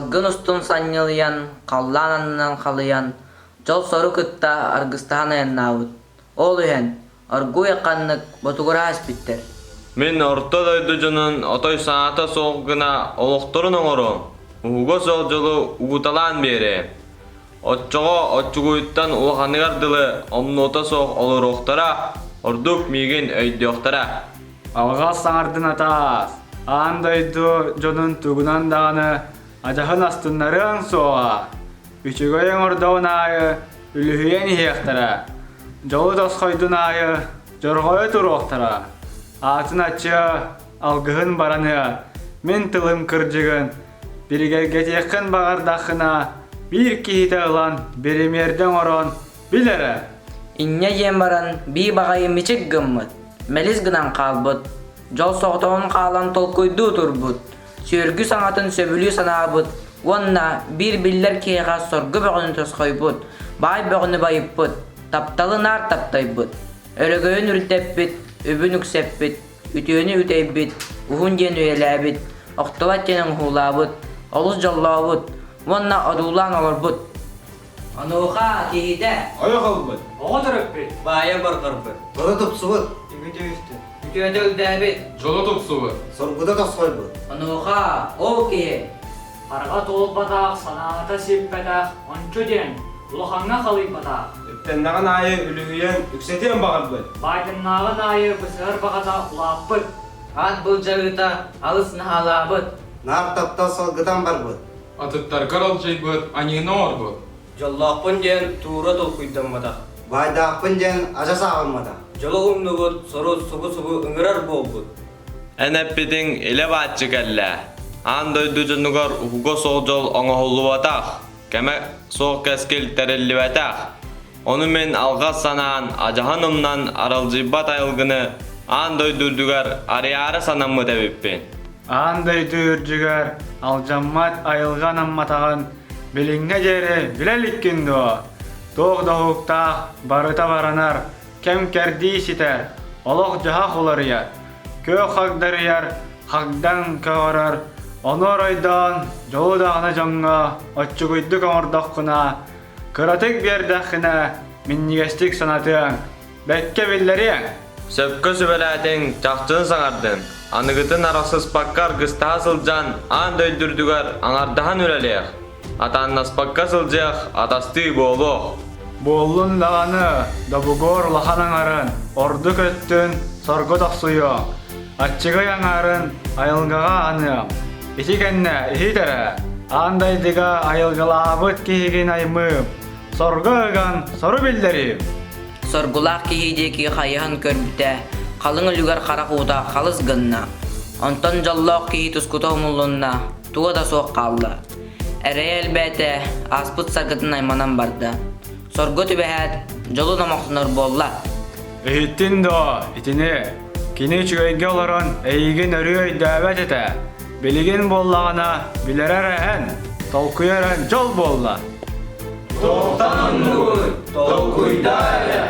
Салгын устун санньылыйан, халлаан аннынан халыйан, дьол-сору кытта аргыстаһан айаннаабыт. Ол иһэн, оргууй ханнык ботугураһа испиттэр. Мин орто дойду дьонун отой саҥата суох гына олохторун оҥоруом, уһуга суох дьолу угуталаан биэриэм. Оччоҕо оччугуйтан улаханыгар дылы омнуота суох олоруохтара, ордук миигин өйдүөхтэрэ. Алҕас саҥардын атаас, аан дойду дьонун тугунан даҕаны адьаһын астыннарыаҥ суоҕа. Үчүгэй оҥордоҕун аайы үлүһүйэн иһиэхтэрэ, дьолу тосхойдун аайы дьорҕойо туруохтара. Аатын аччыа, алгыһын бараныа, мин тылым кырдьыгын биригэргэтиэххин баҕардаххына, биир киһитэ ылан биримиэрдэ оҥорон бил эрэ. Инньэ диэн баран бии баҕайы мичик гыммыт, мэлис гынан хаалбыт, дьол соҕотоҕун хаалан толкуйдуу турбут, сүөргү саҥатын сөбүлүү санаабыт уонна биир биллэр киһиэхэ соргу бөҕөнү тосхойбут, баай бөҕөнү байыппыт, тапталы наар таптайбыт, өрөгөйүн үрдэппит, үбүн үксэппит, үтүөнү үтэйбит, уһун диэн үйэлээбит, охтубат диэн оҥоһуулаабыт, олус дьоллообут уонна одуулаан олорбут. Онуоха киһитэ Ойох ылбыт, Оҕо төрөппүт, баайа барҕарбыт, Бары тупсубут, үтүөтэ үлдээбит, Дьоло тупсубут. соргута тосхойбут. Онуоха ол киһи Хараҕа туолбатах, санаата сиппэтэх, ончу диэн, улахаҥҥа халыйбатах. Үктэннэҕин аайы үлүһүйэн үксэтиэн баҕарбыт. Байдыннааҕын аайы бысыһар баҕата улааппыт. Ат былдьаһыыта алыс наһаалаабыт. Наар таптал салгытан барбыт. Атыттаргар алдьайбыт, аньыыны оҥорбут. Дьоллоохпун диэн туура толкуйдамматах. Баайдаахпын диэн адьас ааҕымматах. Дьолу умнубут, сору субу-субу ыҥырар буолбут. Эн эппитиҥ илэ-бааччы кэллэ. Аан дойду дьонугар уһуга суох дьол оҥоһуллубатах, кэмэ суох кэскил тэриллибэтэх. Ону мин алҕас санаан, адьаһын умнан аралдьыйбат айылгыны аан дойду үрдүгэр арыйаары санаммыт эбиппин. Аан дойду үрдүгэр алдьаммат айылҕа анамматаҕын билиҥҥэ диэри билэ иликкин дуо? Туох да уһуктаах барыта баранар, кэм-кэрдии ситэр, олох-дьаһах уларыйар, күөх хагдарыйар, хагдаҥ көҕөрөр, ону оройдоон дьолу даҕаны дьоҥҥо оччугуйдук оҥордоххуна, кыратык биэрдэххинэ минньигэстик санатыаҥ, бэккэ биллэриэҥ. Сөпкө сүбэлээтиҥ, чахчыны саҥардыҥ. Аныгытын арахсыспакка аргыстаһа сылдьан, аан дойду үрдүгэр аҥардаһан үлэлиэх. Атааннаспакка сылдьыах, атастыы буолуох. Буоллун даҕаны, добугуор улахан аҥарын, ордук өттүн сорго тохсуйуоҥ, аччыгый аҥаарын айылҕаҕа аныам. Ити кэннэ иһит эрэ, аан дайдыга айылгылаабыт киһигин аймыым, сорго ыган сору биллэриим. Соргулаах киһи диэки хайыһан көрбүтэ, халыҥ үлүгэр харах уута халыс гынна. Онтон дьоллоох киһи тускута умуллунна, туга да суох хаалла. Эрэйэ элбээтэ, ааспыт саргытын айманан барда. Сорго түбэһээт, дьолу номохтонор буолла. Иһиттин дуо, итини? Кини үчүгэйгэ олорон эйигин өрүү өйдөөбөт этэ. Билигин буоллаҕына, билэрэ эрэ эн, толкуйа эрэ дьол буолла. Туохтан оннугуй? Толкуйдаа эрэ.